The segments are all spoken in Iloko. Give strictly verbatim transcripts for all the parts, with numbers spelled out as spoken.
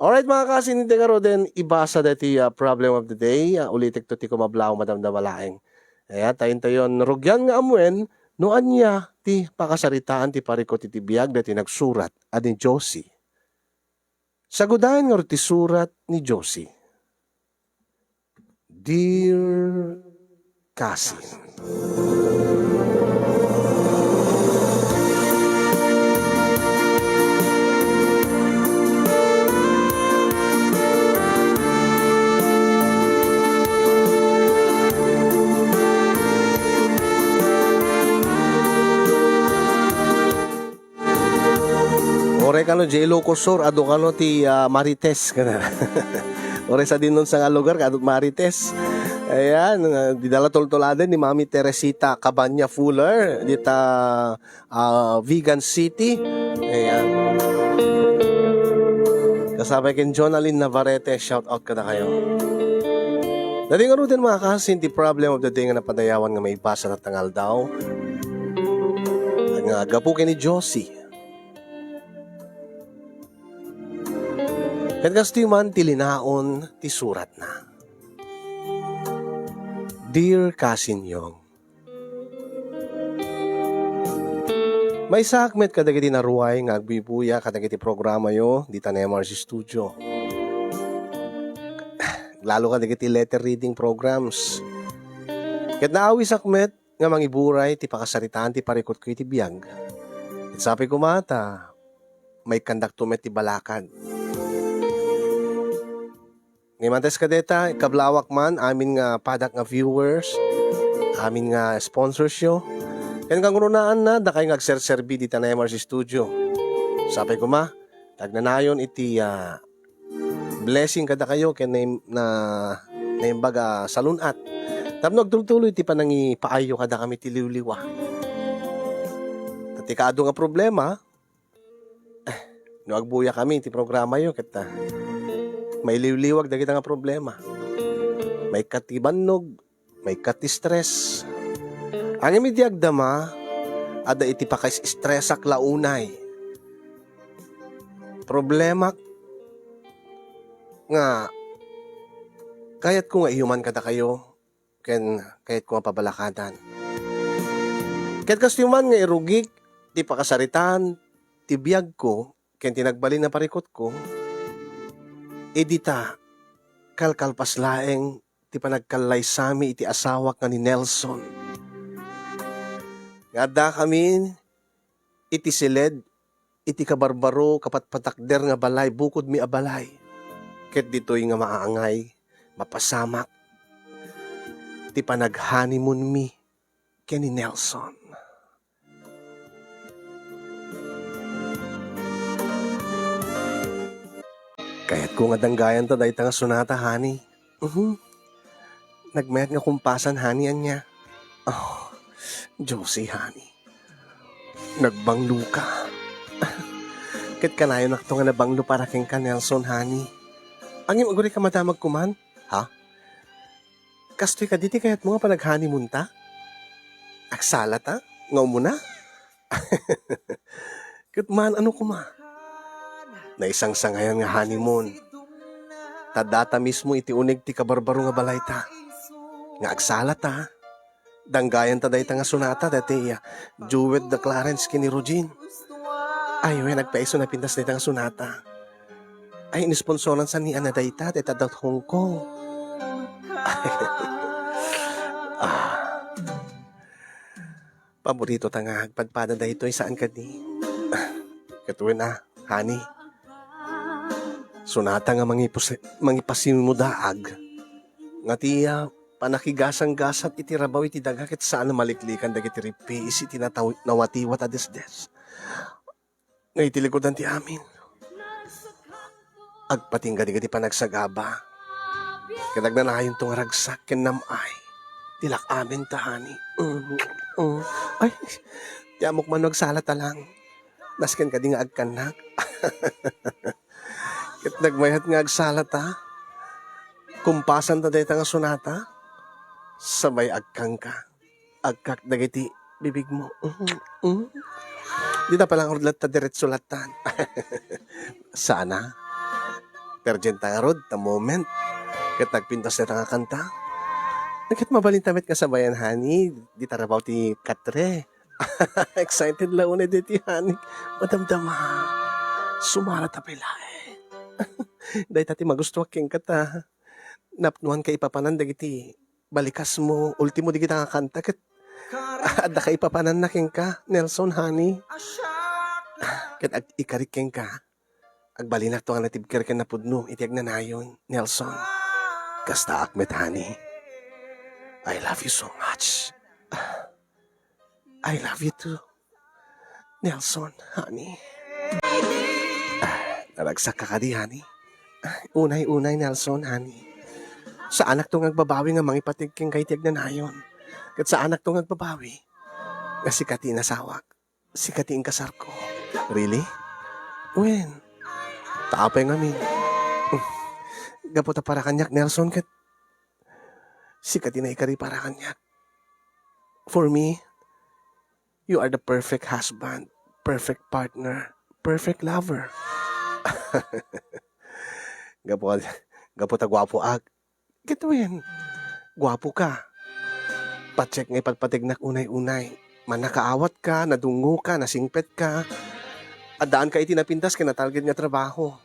Alright, mga kasin, iti ngaruden, ibasa daytoy, ah, problem of the day. Ah, ulitek to ti kumablaw, madamdama laeng. Ayan, ta intayon rugian nga ammuen no ania ti pakasaritaan ti parikut iti biag daytoy nagsurat a ni Josie. Sagudayen ngarud ti surat ni Josie. Dear Cousin. Uray kano, diay Ilocos Sur, adu kano ti, ah, Marites, kana. Uray sadino sa nga lugar, adu Marites. Ayan, ah, dita la tultuladen ni Mami Teresita Cabanya Fuller, dita, ah, Vigan City. Ayan. Kasabay ken Jonalyn Navarrete, shout out kadakayo. Daytoy ngaruden, mga kasin, ti problem of the day nga napadayawan nga maibasa ta nga aldaw. Nga gapu ken ni Josie. Ket kastoy man ti linaon ti suratna. Dear Cousin Yong, maysaak met kadagiti naruay nga agbuybuya kadagiti programayo dita M R C Studio. Lalo kadagiti letter reading programs. Ket naawisak met nga mangiburay ti pakasaritaan ti parikutko iti biag. Ket sapay koma ta maikkandakto met ti balakad. Ngem antes kadeta, kablawak man, amin nga padak nga viewers, amin nga sponsorsyo, ken kangrunaan na, dakay nga agserserbi dita na M R C Studio. Sapay koma, tagnanayon iti, ah, blessing kadakayo ken naim-, na, naimbag a salun-at. Tapno agtultuloy ti panangipaayyo kadakami ti liwliwa. Ta ti kaadu nga problema, eh, no agbuyakami ti programayo, ket, ah, mailiwliwag dagita nga problema. Maikkat ti bannog, maikkat ti stress. Ngem idi agdama, adda iti pakaistresak la unay. Problemak nga kayatko nga iyuman kadakayo ken kayatko nga pabalakadan. Ket kastoy man nga irugik ti pakasaritaan ti biagko ken ti nagbalin a parikutko, idi ta kalkalpas laeng ti panagkallaysami iti asawak nga ni Nelson. Nga addakami iti siled iti kabarbaro, kapatpatakder nga balay, bukodmi a balay. Ket ditoy nga maangay, mapasamak ti panag-honeymoonmi ken ni Nelson. Kayatko nga danggayan ta dayta nga sonata, honey. Mhm. Nagmayat nga kumpasan, honey, ania? Oh, Josie, honey. Nagbanglo ka. Ket kanayonakto nga nabanglo para kenka, Nelson, honey. Ngem aguray ka madamag koman, ha? Kastoy kadi ti kayatmo nga panag-honeymoon ta? Agsala ta? Nga umuna? Ket maan-ano koma? Naisangsangayan nga honeymoon. Ta data mismo iti uneg ti kabarbaro nga balayta. Nga agsala ta, danggayan ta dayta nga sonata, dayta, ah, duet da Clarence ken ni Routine. Ay, wen, agpaiso napintas dayta nga sonata. Ay, inisponsoran sa ni Ana dayta, dayta da Hong Kong. Ah. Paborito ta nga agpadpada daytoy, saan kadi? Ket wen a, honey. Sonata nga mangipus-, mangipasimudaag. Nga ti, ah, panakigasanggasat iti rabaw iti daga ket saan a maliklikan dagiti rippiis iti nataw-, nawatiwat a desdes. Nga iti likudan ti amin, agpatingga dagiti panagsagaba. Ket agnanayonto nga ragsak ken nam-ay ti lak-amen ta, honey. Mm, mm. Ay, ti ammok man no agsala ta lang. Nasken kadi nga agkannak. Ket nagmayat nga agsala ta. Kumpasan ta dayta nga sonata. Sabay agkanka. Agkak dagiti bibigmo. Mhm, mhm. Dita pa lang latta diretso lattan. Sana. Perdienta ngarud ta moment. Ket nagpintas dayta nga kanta. Ket mabalinta met nga sabayan, honey, dita rabaw ti katre. Excited la unay daytoy, honey. Madamdama. Sumarata pay laeng. Dayta ti magustuak kenka ta napnoanka ipapanan dagiti balikasmo, ultimo dagita nga kanta ket addaka ipapananna kenka, Nelson, honey. Ket ag-, ikarik kenka. Agbalinakto nga natibker ken napudno iti agnanayon, Nelson. Kastaak met, honey. I love you so much. I love you too, Nelson, honey. Ah, naragsakka kadi, honey? Ah, unay-unay, Nelson, honey. Saanakto nga agbabawi nga mangipateg kenka iti agnanayon. Ket saanakto nga agbabawi nga sika ti inasawak. Sika ti inkasarko. Really? Wen, ta apay ngamin? Gapu ta para kaniak, Nelson, ket sika ti naikari para kaniak. For me, you are the perfect husband, perfect partner, perfect lover. Gapu, gapu ta guapoak. Ket wen, guapoka. Patiek nga ipatpategnak unay-unay. Mannakaawatka, nadungngoka, nasingpetka. Addaanka iti napintas ken natalged nga trabaho.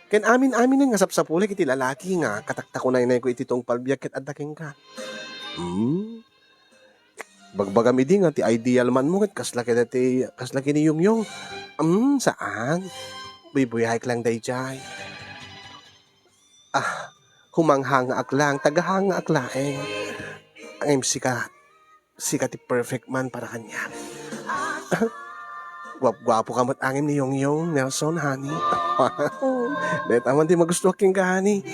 Ken amin-aminen nga sapsapulek iti lalaki nga kataktakunaynayko iti tungpal biag ket adda kenka. Hmm? Bagbagam idi nga ti ideal man mo ket kasla ket ti, kasla ken ni Yongyong. Hmm, saan? Buybuyayek lang daydiay. Ah, humanghangaak lang, tagahangaak laeng. Ngem sika, sika ti perfect man para kaniak. Guap-guapoka met ngem ni Yongyong, Nelson, honey. Dayta man ti magustuak kenka, honey.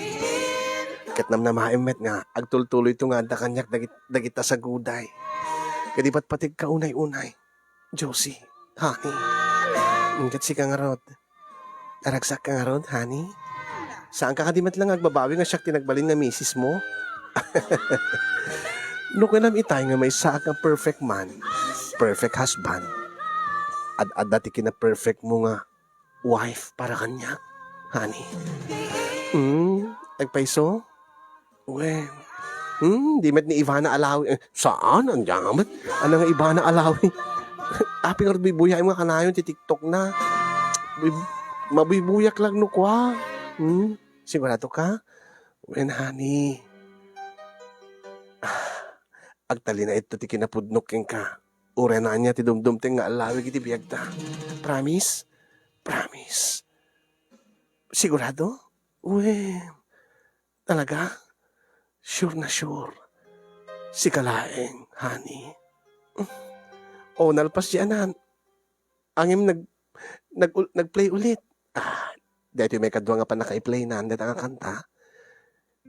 Ket namnamaem met nga agtultuloyto nga adda kaniak dagit-, dagita saguday. Ket ipatpategka unay-unay. Josie, honey. Ket sika ngarud. Naragsakka ngarud, honey. Saanka kadi met lang agbabawi nga siak ti nagbalin nga misis mo? No kunam itay nga maysaak nga perfect man, perfect husband, ad-adda ti kina-perfect mo nga wife para kaniak, honey. Hmm, agpayso? Wen. Hmm, di met ni Ivana Alawi. Eh, saan? Ania met? Ania nga Ivana Alawi? Apay ngarud buybuyaem nga kanayon ti TikTok na? Buy-, mabuybuyak lang no kua. Hmm? Sigurado ka? Wen, honey. Ah, agtalinaedto ti kinapudnok kenka. Uray ania ti dumdumteng nga alawig iti biagta. Promise? Promise. Sigurado? Wen. Talaga? Sure na sure. Sika laeng, honey. O, nalpas di anan. Ngem nag-, nag-, nag-play ulit. Ah, daytoy maikadua nga pannakaiplay na, dayta nga kanta.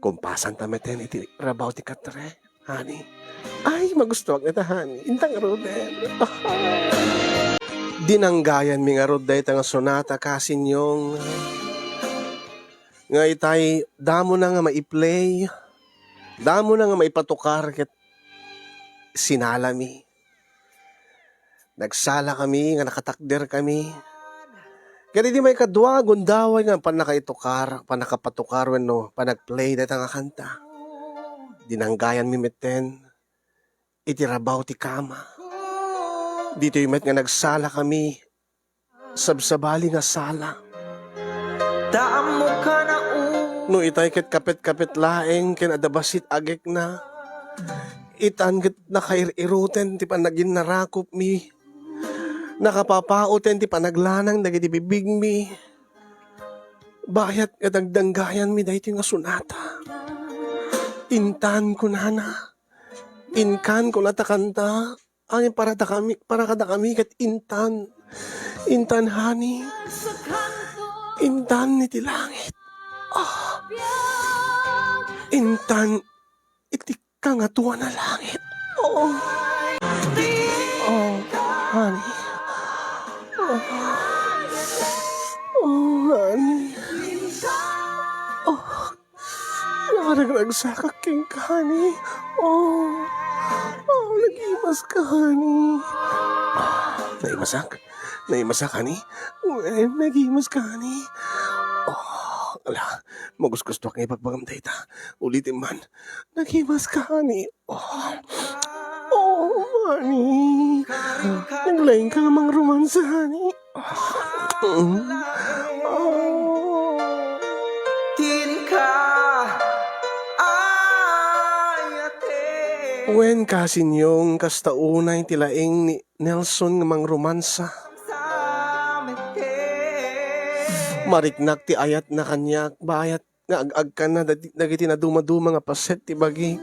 Kumpasanta meten iti rabaw ti katre, honey. Ay, magustuak dayta, honey. Intan ngaruden. Dinanggayanmi ngarud dayta nga sonata, kasinyong. Nga itay, damo na nga maiplay, damo na nga maipatukar ket sinalami. Nagsalakami nga nakatakderkami. Ket idi maikadua, gundaway nga pannakaitukar, pannakapatukar wenno panagplay dayta nga kanta. Dinanggayanmi metten iti rabaw ti kama. Ditoy met nga nagsalakami. Sabsabali nga sala. No itay ket kapet-kapet laeng ken adda bassit agekna, itan ket nakair-iroten ti panaginnarakopmi. Nakapapaoten ti panaglanang dagiti bibigmi. Bayat nga dangdanggayanmi daytoy nga sonata. Intan, kunana. Inkan, kunata kanta. Ay, para dakami, para kadakami ket intan. Intan, honey. Intan iti langit. Ah. Intan iti kangatoan a langit. Oh. Oh, honey. Oh. Oh, honey. Oh. Nakaragragsakak kenka, honey. Oh. Oh, nagimaska, honey. Ah, naimasak? Naimasak, honey? Wen, nagimaska, honey. Oh, Ala, magustuak nga ibagbagam dayta. Ulitem man. Nagimas ka, honey. Oh. Oh, honey. Naglaing ka nga mangromansa, honey. Oh. Mm. Oh. Tinka, ay, ate. Wen, kasinyong, kasta unay ti laing ni Nelson nga mangromansa. Mariknak ti ayatna kaniak, bayat nga ag-agkanna dagiti, dagiti nadumaduma nga paset ti bagik.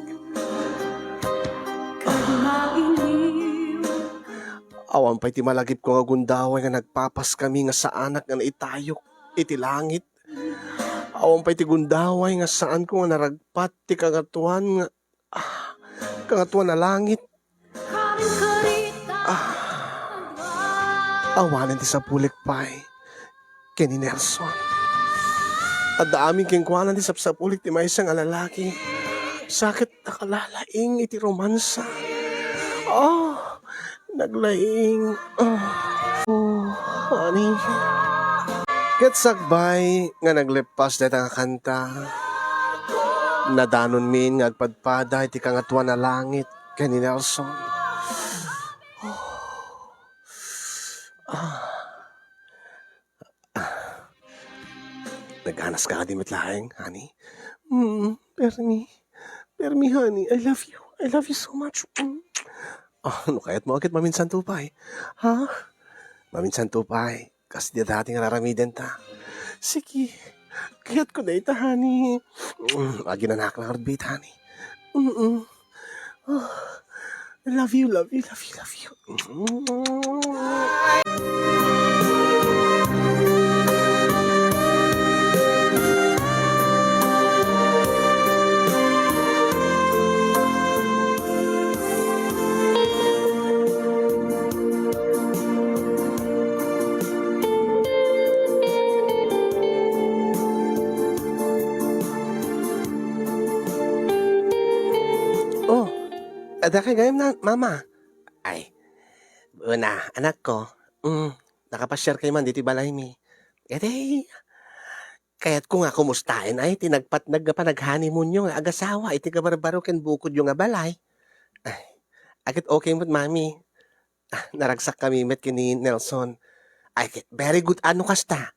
Awan pay ti malagipko nga gundaway nga nagpapaskami nga saanak nga naitayok iti langit. Awan pay ti gundaway nga saanko nga naragpat ti kangatoan nga Ah, kangatoan a langit. Ah, awanen ti sapulik pay ken ni Nelson. Adda amin kenkuana ti sapsapulik ti maysa nga lalaki. Sakit a kalalaing iti romansa. Ah, naglaing. Ah. Oh, honey. Ket sakbay nga nagleppas dayta nga kanta, nadanonmin nga agpadpada iti kangatoan a langit ken ni Nelson. Oh. Ah. Ah. Naganas ka kadi met laeng, honey? Mm, permi. Permi, honey. I love you. I love you so much. Mm. Ah, no kayatmo, ket maminsanto pay. Ha? Maminsanto pay. Kas dayta ti nga ar-aramidenta. Sige. Kayatko dayta, honey. Mm, aginanaak la ngarud, honey. Mm-mm. Oh, I love you, love you, love you, love you. Oh, adda kay gayam na, Mama? Ay, una, anakko, mm, nakapasiarkay man ditoy balaymi. Ket, ay, kayatko nga kumustaen, ay, ti nagpatnag nga panag-honeymoonyo nga agasawa iti kabarbaro ken bukodyo nga balay. Ay, ket okay met, Mami. Ah, naragsakkami met ken ni Nelson. Ay, ket very good a no kasta.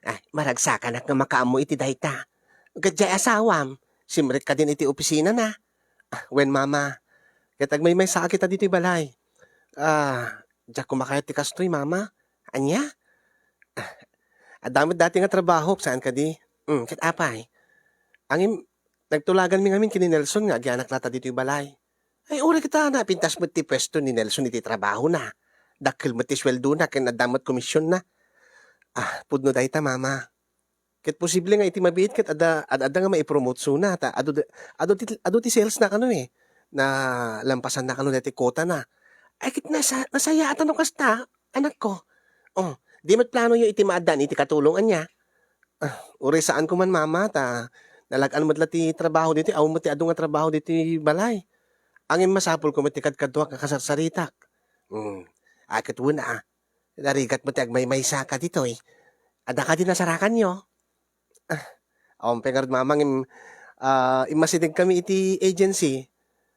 Ay, maragsakanak nga makaammo iti dayta. Ket diay asawam, simrek kadin iti opisinana. Ah, wen, Mama. Ket agmaymaysaak ita ditoy balay. Ah, diak koma kayat ti kastoy, Mama. Ania? Ah, adda met dati nga trabahok, saan kadi? Mm, ket apay? Ngem, nagtulaganmi ngamin ken ni Nelson nga agianak lata ditoy balay. Ay, uray ket napintas met ti puesto ni Nelson iti trabahona. Dakkel met ti sueldona ken adda met komisionna. Ah, pudno dayta, Mama. Ket posible nga iti mabiit ket adda, ad-, adda nga maipromote suna, ta adu, adu ti, adu ti salesna kano, eh. Nalampasanna kano daytoy quotana. Ay, ket nasa-, nasayaat a no kasta, anakko. Oh, di met planoyo iti maaddaan iti katulong, ania? Ah, uray saanko man, Mama, ta nalag-an met la ti trabaho ditoy, awan met ti adu nga trabaho ditoy balay. Ngem masapulko met ti kadkaduak nga kasarsaritak. Hmm. Ay, ket wen a, narigat met ti agmaymaysaka ditoy. Adda kadi nasarakanyo? Ah, awan pay ngarud, Mama, ngem, ah, immasidegkami iti agency.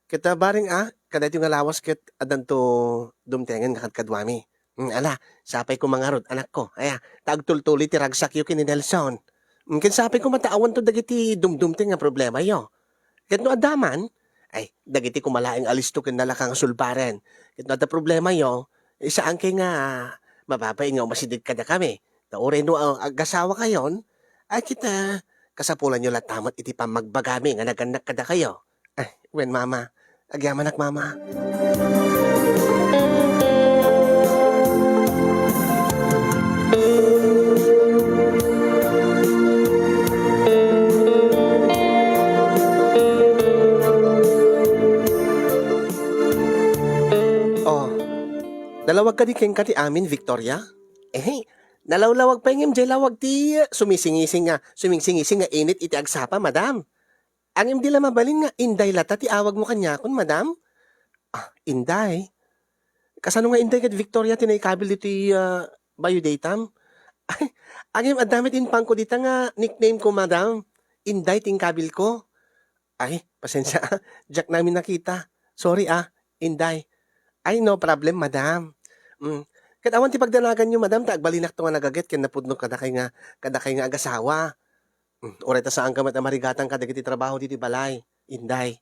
Ket, ah, bareng, ah, kadaytoy nga lawas ket addanto dumtengen nga kadkaduami. Hmm, ala, sapay koma ngarud, anakko. Aya, ta agtultuloy ti ragsakyo ken ni Nelson. Hmm, ken sapay koma ta awanto dagiti dumdumteng nga problemayo. Ket no adda man, ay, dagiti koma laeng a listo ken nalaka nga sulbaren. Ket no adda problemayo, eh, saankay nga mababain nga umasideg kadakami. Ta uray no, ah, agasawakayon, ay, ket, ah, kasapulanyo latta met iti pammagbagami nga nagannak kadakayo. Ay, wen, Mama, agyamanak, Mama. Oh, nalawag kadi kenka ti amin, Victoria? Eh, nalawlawag pay ngem diay lawag ti sumisingising nga, sumingsingising nga init iti agsapa, Madam. Ngem di la mabalin nga Inday latta ti awagmo kaniakon, Madam? Ah, Inday? Kasano nga Inday ket Victoria ti naikabil ditoy, ah, bayo daytam? Ay, agim, adda met impanko dita nga nickname ko, madam. Inday ti inkabil ko. Ay, pasensia, ah. Diak namin nakita. Sorry, ah, Inday. Ay, no problem, madam. Mm. Ket awan ti pagdanaganyo, madam, ta agbalinakto nga nagaget ken napudno kadakay nga, kadakay nga agasawa. Mm, uray ta saanka met a marigatan kadagiti trabaho ditoy balay, Inday.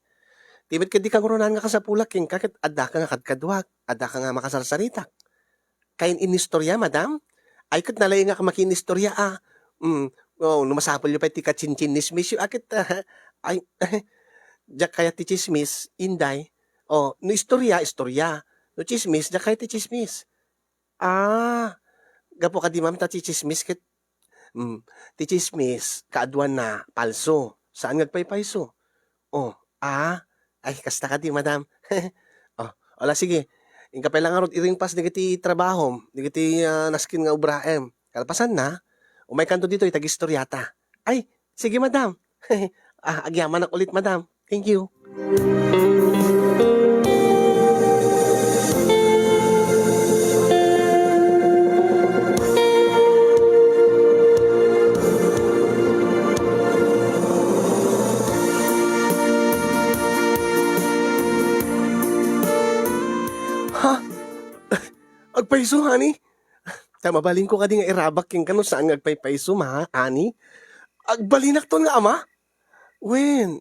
Ti met ket di kangrunaan nga kasapulak kenka ket addaka nga kadkaduak, addaka nga makasarsaritak. Kain inistorya, madam? Ay, ket nalaingak a makiinistorya, ah. Mm, oh, no masapulyo pay ti kachinchinnismisyo, ah, ket, ah, ay, diak kayat ti chismis, Inday. Oh, no istorya, istorya. No chismis, diak kayat ti chismis. Ah, gapu kadi, ma'am, ta ti chismis ket, mm, ti chismis, kaaduanna, palso. Saan nga agpaypayso? Oh, ah, ay, kasta kadi, madam. Oh, ala, sige. Inka pay la ngarud iringpas dagiti trabahom, dagiti, ah, nasken nga obraem. Kalpasanna, umaykanto ditoy ta agistoryata. Ay, sige, madam. Ah, agyamanak ulit, madam. Thank you. Ha? Agpayso, honey? Ta mabalinko kadi nga irabak kenka no saan nga agpaypayso, ma, honey? Agbalinakton nga ama? Wen,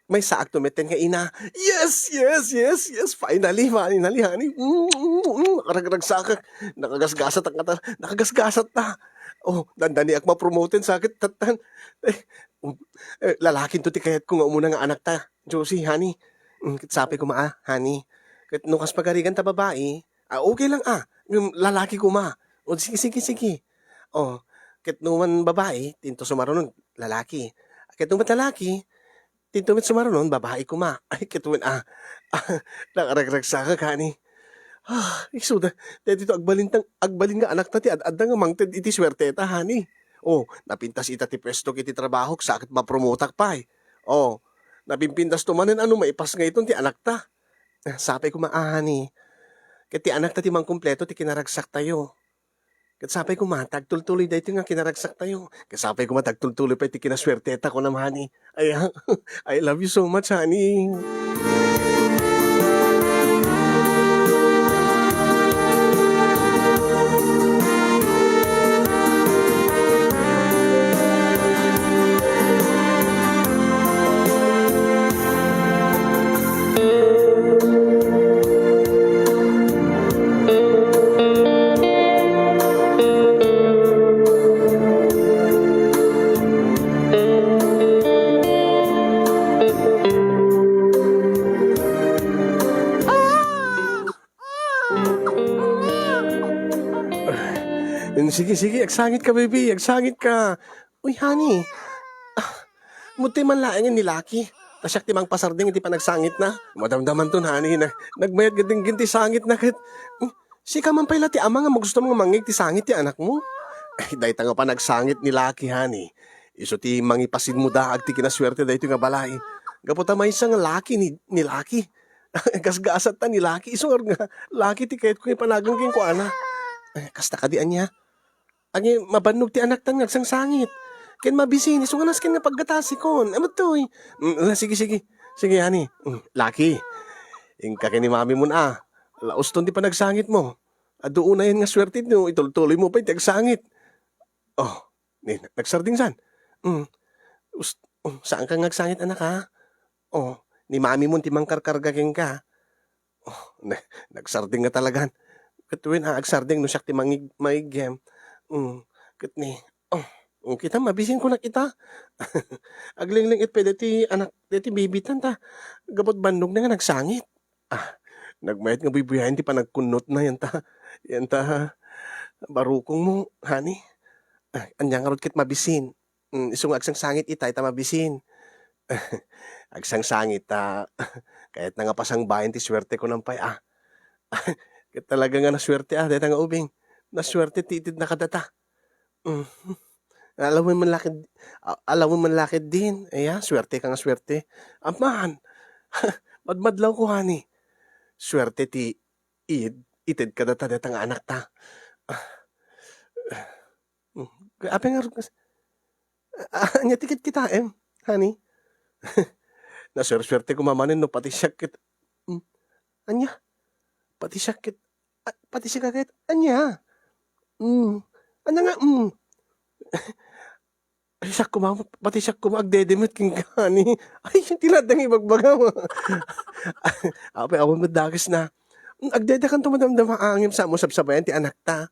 maysaakto metten nga ina. Yes, yes, yes, yes. Finally, finally, honey. Mm, mm, mm. Nakaragragsakak. Nakagasgasat ang kata. Nakagasgasat na. Oh, dandaniak mapromoten, sakit tatan. Eh, mm, eh, lalakinto ti kayatko nga umuna nga anakta, Josie, honey. Mm, ket sapay koma, ah, honey. Ket no kas pagarigan ta babai, ah, okay lang, ah. Ngem lalaki koma. O, sige, sige, sige. Oh, ket no man babai, tinto sumarunon, lalaki. Ket no met lalaki, tinto met sumarunon, babai koma. Ay, ket wen, ah, ah, nakaragragsakak, honey. Ah, isuda, daytoy agbalintang, agbalin nga anakta ti ad-adda nga mangted iti suerteta, honey. Oh, napintas ita ti puestok iti trabahok, sa ket mapromotak pay. Oh, napimpintasto manen a no maipas nga iton ti anakta. Ah, sapay koma, honey. Ket ti anakta ti mangkumpleto ti kinaragsaktayo. Ket sapay koma, tagtultuloy daytoy nga kinaragsaktayo. Ket sapay koma, tagtultuloy pay ti kinasuerteta, kunam, honey. Ay, ah, I love you so much, honey. Sige, sige, agsangit ka, baby. Agsangit ka. Uy, honey. Ah, mutay man laeng ni Lucky. Ta siak ti mangpasardeng iti panagsangitna. Madamdamanton, honey, na nagmayat gad ti sangitna ket, hmm, sika man pay la ti ama nga magusto nga mangngeg ti sangit ti anakmo. Ay, dayta nga panagsangit ni Lucky, honey. Isu ti mangipasimmudaag ti kinasuerte daytoy nga balay. Gapu ta maysa nga laki ni, ni Lucky. Gasgasat ta ni Lucky. Isu nga Lucky ti kayatko nga ipanagan kenkuana. Ay, kasta kadi ania? Agi, mabannog ti anaktan nga agsangsangit. Ken mabisin, isu nga nasken nga paggatasikon. Amo toy. Mm, ah, sige, sige. Sige, honey. Mm, Lucky. Inka ken ni mami mon, ah. Lauston ti panagsangitmo. Adu unayen nga suerte no itultuloymo pay ti agsangit. Oh, ni, nagsarding san? Mm. Us-, mm, saanka nga agsangit, anak, ha? Oh, ni mami mon ti mangkarkarga kenka. Oh, na, nagsarding nga talagan. Ket wen, ah, agsarding no siak ti mangig-, maiggem. Mm, ket ni, oh, mm, kita, mabisin ko na kita. Aglinglingit pay deti anak, deti bibitan ta. Gapu ta bannog na nga nagsangit. Ah, nagmayat nga buybuyaen ti panagkunnotna, yan ta, yan ta, barukongmo, honey. Ah, ania ngarud ket mabisin? Mm, isu nga agsangsangit itay ta mabisin. Agsangsangit ta kayatna nga pasangbayen ti suerte ko, kunam pay, ah. Ket talaga nga nasuerte, ah, dayta nga ubing. Nasuerte ti itedna kadata. Mm. Alawen man la ket, a-, alawen man la ket din. Aya, suerte ka nga suerte. Amman, madmadlaw ko, honey. Suerte ti id-, ited kadata dayta nga anakta. Ah. Mm, Apay ngarud kas-, a-, ania ti kitkitaem, honey? Nasuersuerte koma manen no pati siak ket, hmm, ania? Pati siak ket, a-, pati sika ket, ania? Hmm, ania nga, hmm? Ay, siak koma, pati siak koma agdede met kenka, honey. Ay, ti latta nga ibagbagam. Apay, awan met dakesna. Hmm, agdedekanto madamdama ngem sa mo sabsabayan ti anakta.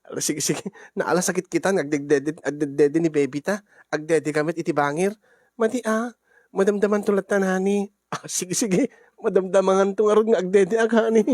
Ala, sige, sige. Naala sakit kita nga agdedede, agdedede ni baby ta. Agdede ka met iti bangir. Madi, ah. Madamdamanto latta, honey. Ah, sige, sige. Madamdamanganto ngarud nga agdede, ah, honey.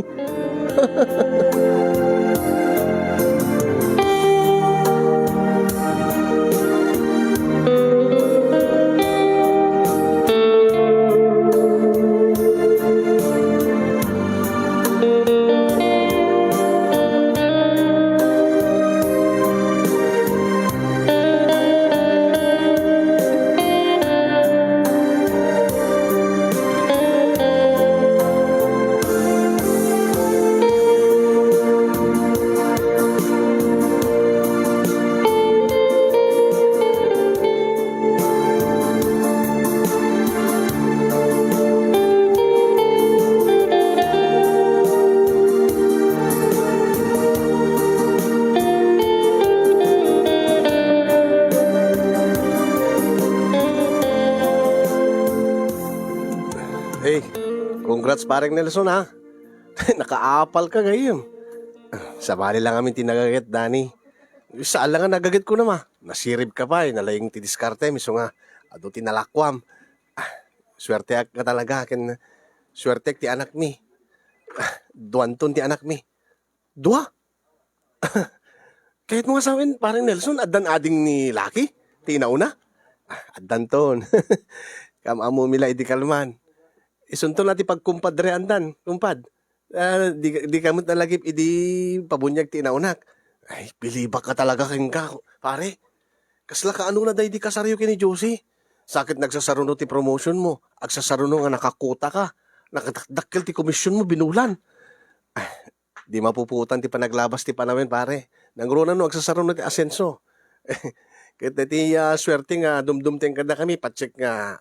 Hey, congrats, Pareng Nelson, ha? Nakaapal ka gayem. Sabali lang amin ti nagaget, Danny. Saan lang nga nagaget ko naman. Nasirib ka pa, eh. Nalaing ti diskarte, miso nga. Adu ti nalakwam. Ah, suerteak nga talaga, ken suertek ti anakmi. Ah, duanton ti anakmi. Dua? Kayatmo nga sawen, Pareng Nelson, addan ading ni Lucky? Ti inauna? Ah, addanton. Kam-ammomi la idi kalman. Isunton la ti pagkumpadreandan, kumpad. Ah, di, di ka met nalagip idi pabuniag ti inaunak. Ay, bilibak ka talaga kenka, pare. Kasla kaano la daydi kasaryo ken ni Josie? Sakit nagsasaruno ti promotion mo, agsasaruno nga nakakuta ka, nakadakdakkel ti komisyon mo, binulan. Ah, di mapupuotan ti panaglabas ti panawen, pare. Nangruna no agsasaruno ti asenso. Ket ti, ah, suerte nga dumdumteng kadakami, patsek nga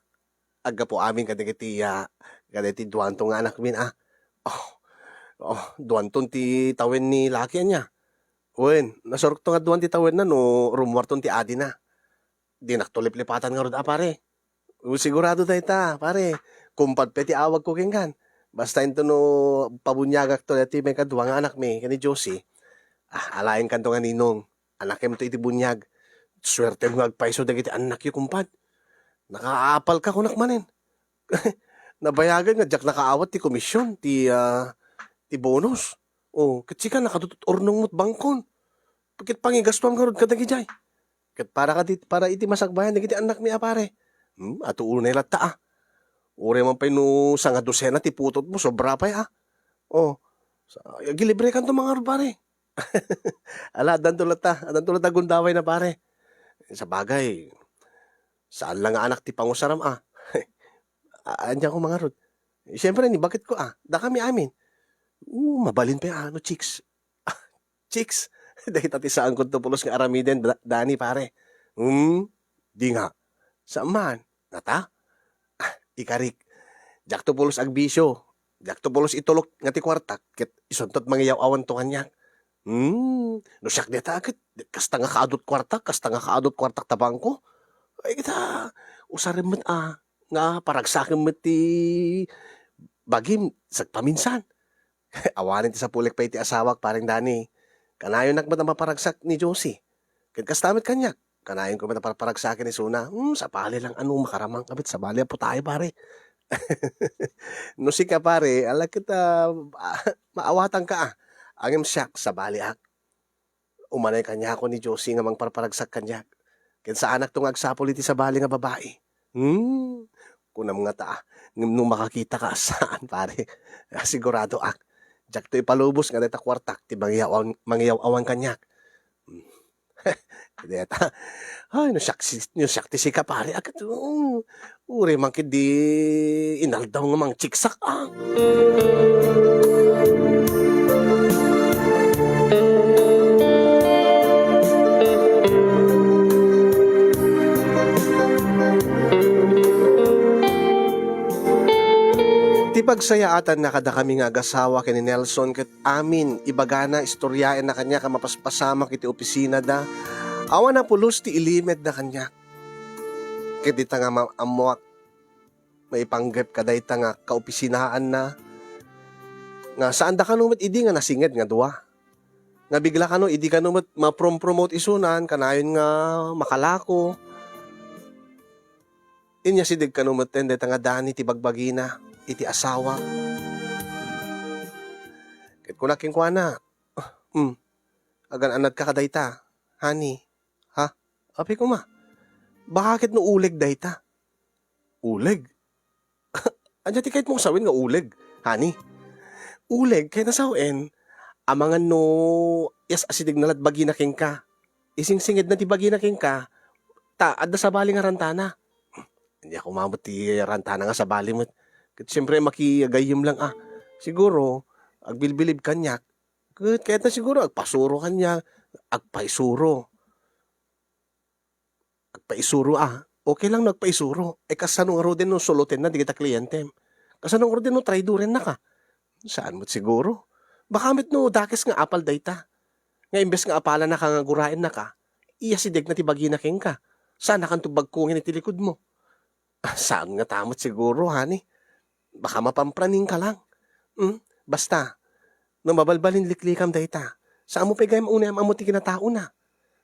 aggapu amin kadagiti, ah, kadagiti duanto nga anakmin, ah. Oh, oh, duanton ti tawen ni Lucky, ania? Wen, nasurokto nga duan ti tawenna no rummuarton ti adina. Dinakto liplipatan ngarud a, pare. O, sigurado dayta, pare. Kumpad pay ti awagko kenkan. Basta into no pabuniagakto daytoy maikadua nga anakmi ken ni Josie, ah, alaenkanto nga ninong. Anakemto iti buniag. Suertem nga agpayso dagiti annakyo, kumpad. Nakaapal ka, kunak manen. Nabayagen nga diak nakaawat ti komisyon, ti, ah, ti bonus. O, ket sika nakadutdot urnong met bangkon. Ket pangigastuam ngarud kadagidiay. Ket para kadi, para iti masakbayan dagiti annakmi a, pare. Hmm, adu unay latta, ah. Uray man pay no sanga dosena ti putotmo, sobra pay, ah. O, sa-, agilibrekanto man ngarud, pare. Ala, addanto latta, addanto latta gundawayna, pare. Sabagay, saan la nga anak ti pangusaram, ah. A-, ania koma ngarud? Siempre, ni baketko, ah. Dakami amin. O, mabalin pay, ah, no chicks. Chicks, dayta ti saankonto pulos nga aramiden, Da-, Danny, pare. Hmm? Di nga. Saan man? Ngata? Ah, ikarik. Diakto pulos agbisio. Diakto pulos itulok nga ti kuartak, ket isuntot mangiyaw-awanto kaniak. Hmm, no siak dayta, ket kasta nga kaadut kuartak, kasta nga kaadut kuartak ta bangko. Ay, kita, usarem met, ah, nga paragsakem met ti bagim, sagpaminsan. Awanen ti sapulek pay iti asawak, Pareng Danny. Kanayonak met a maparagsak ni Josie. Ket kasta met kaniak. Kanayonko met a parparagsaken isuna. Hmm, sabali lang ano, makaramang ka met, sabali a putayo, pare. No sika, pare, ala ket, ah, maawatanka, ah. Ngem siak, sabaliak. Umanay kaniakon ni Josie nga mangparparagsak kaniak. Ket saanakto nga agsapul iti sabali nga babai. Hmm, kunam ngata, ah, ngem no makakitaka, saan, pare. Siguradoak, diakto ipalubos nga dayta kuartak ti mangiyaw-, mangiyaw-awan kaniak. Hmm. Dayta. Ay, no siak si-, no siak ti sika, pare, a ket, oo. Uray man ketdi inaldaw nga mangchiksak, ah. Ti pagsayaatanna kadakami nga agasawa ken ni Nelson ket amin ibagana, istoriaenna kaniak a mapaspasamak iti opisinada. Awan a pulos ti ilimedna kaniak. Ket dita nga ma-, ammoak maipanggep kadayta nga kaopisinaanna, nga saanda kano met idi nga nasinged nga dua. Nga bigla kano idi kano met ma-prom-promote isunan, kanayon nga makalako. Inyasideg kano metten dayta nga Dani ti bagbagina iti asawa. Ket kuna kenkuana, "Hmm, agan-annadka kadayta, honey, ha?" Apay koma, baka ket no uleg dayta. Uleg? Ania ti kayatmo sawen nga uleg, honey? Uleg, kayatna sawen, amangan no iyas-asidegna lat bagina kenka. Isingsingedna ti bagina kenka, ta adda sabali nga rantana. Ania koma met ti rantana nga sabali met. Ket siempre, makigagayyem lang a. Siguro, agbilbilib kaniak. Ket kayatna siguro agpasuro kaniak, agpaisuro. Agpaisuro a. Okay lang no agpaisuro. Eh, kasano ngaruden no sulutenna dagita klientem? Kasano ngaruden no traidorennaka? Saan met siguro. Baka met no dakes nga apal dayta. Nga imbes nga apalannaka nga guraennaka, iyasidegna ti bagina kenka. Saannakanto bagkungen iti likudmo. Ah, saan ngata met siguro, honey. Baka mapampraninka lang. Hmm? Basta, no mabalbalinliklikam dayta, saanmo pay gayam unay am-ammo ti kinataona.